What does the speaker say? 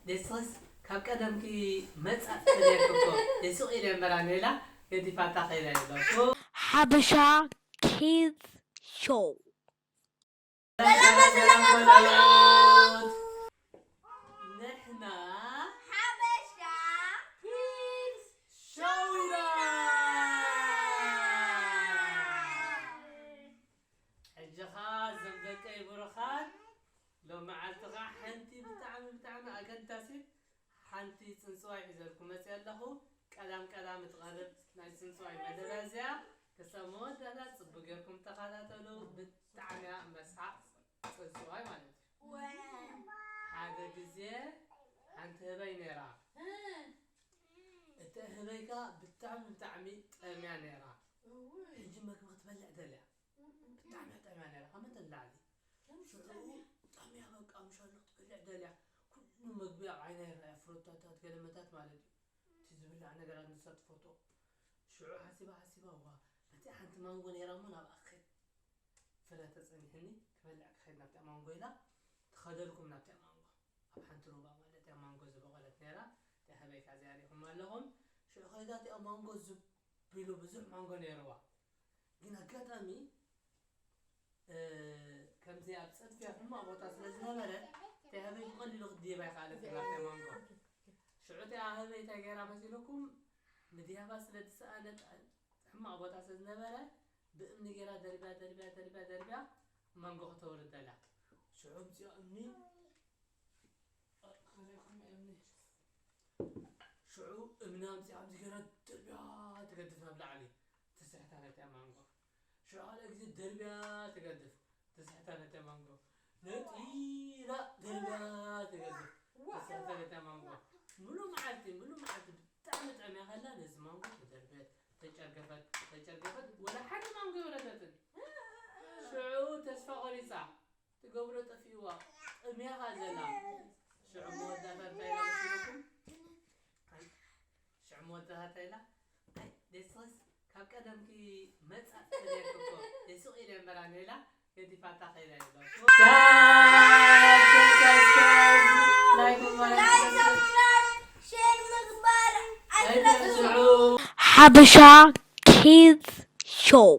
ደስስ ካብ ቀደምኪ መጻጽ ተደርክኮ ደስቕ ኢለ እምበራ ኔላ ገዲፋታ ከይዳ የለኩ። ሓበሻ ኪድስ ሾው። ሰላም ሰላም ቆልዑት። ንሕና ሓበሻ ኪድስ ሾው ኢና። ሕጂ ኸኣ እዞም ደቀይ ብሩኻት ሎም መዓልቲ ኸዓ ሓንቲ ብጣዕሚ ብጣዕሚ ኣገዳሲት ሓንቲ ጽንጽዋይ ሒዘልኩም መጽየ ኣለኹ። ቀዳም ቀዳም እትቐርብ ናይ ጽንጽዋይ መደብ እያ እዚኣ። ክሳብ መወዳእታ ጽቡቕ ጌርኩም ተኸታተሉ። ብጣዕሚ እያ መስሓቕ ጽንጽዋይ ማለት እዩ። ሓደ ግዜ ሓንቲ ህበይ ነይራ። እታ ህበይ ከኣ ብጣዕሚ ብጣዕሚ ጠምያ ነይራ። ሕጂ መግቢ ክትበልዕ ደልያ። ብጣዕሚ እያ ጠምያ ነይራ። ካብ መጠን ንላዕሊ። ሽዑ ጠምያ በቃ ምሻሎ ክትበልዕ ደልያ። ኩሉ መግቢ ኣብ ዓይና ይረኣያ። ፍረታታት፣ ገለመታት ማለት እዩ። እቲ ዝብላዕ ነገራት ንሳ ትፈትዎ። ሽዑ ሓሲባ ሓሲባ እዋ በቲ ሓንቲ ማንጎ ነይራ እሞ ናብኣ ክኸይድ ፍረ ተጸኒሕኒ ክበልዕ ክኸይድ ናብታ ማንጎ ኢላ ትኸደልኩም ናብታ ማንጎ ኣብ ሓንቲ ሩባ ማለት እያ ማንጎ ዝበቖለት ነይራ። እታ ህበይ ከኣ እዚኣ ሪእኹማ ኣለኹም። ሽዑ ከይዳ እቲኣ ማንጎ ዝብ ኢሉ ብዙሕ ማንጎ ነይርዋ። ግን ኣጋጣሚ ከምዚ ኣብ ጽድፍያ ሕማቕ ቦታ ስለ ዝነበረ እታ ህበይ ብቐሊሉ ክትድይባ ኣይከኣለትን ናብታ ማንጎ። ሽዑ እቲኣ ህበይ እንታይ ገይራ መሲልኩም ምድያባ ስለ ዝሰኣነት ሕማቕ ቦታ ስለ ዝነበረ ብእምኒ ገይራ ደርብያ ደርብያ ደርብያ ደርብያ ማንጎ ከተውርድ ደላ። ሽዑ ኣምጺኣ እምኒ ኣርእኩም እምኒ ሽዑ እምኒ ኣምጺኣ ከምዚ ገይራ ደርብያ ትገድፍ ናብ ላዕሊ ትስሕታ ነታ ማንጎ። ሽዑ ካልእ ግዜ ደርብያ ትገድፍ ትስሕታ ነታ ማንጎ። ነጢራ ደርብያ ትገድፍ ትስሕታ ነታ ማንጎ። ሙሉእ መዓልቲ ሙሉእ መዓልቲ ብጣዕሚ ጠምያ ከላ ነዚ ማንጎ ተደርበየት ተጨርገፈት ተጨርገፈት ወላ ሓንቲ ማንጎ የውረደትን። ሽዑ ተስፋ ቆሪጻ ትገብሮ ጠፊእዋ ጠምያ ከኣ ዘላ። ሽዑ መወዳእታ እንታይ ኢላ መሲልኩም? ሽዑ መወዳእታ እንታይ ኢላ? ኣይ ደስስ ካብ ቀደምኪ መጻጽ ተደርክኮ ደስቕ ኢለ እምበራ ኔላ ገዲፋታ ከይዳ ኢላ። ላይክ ሰብስክራይብ ሼር ምግባር ኣይትረስዑ። ሓበሻ ኪድስ ሾው።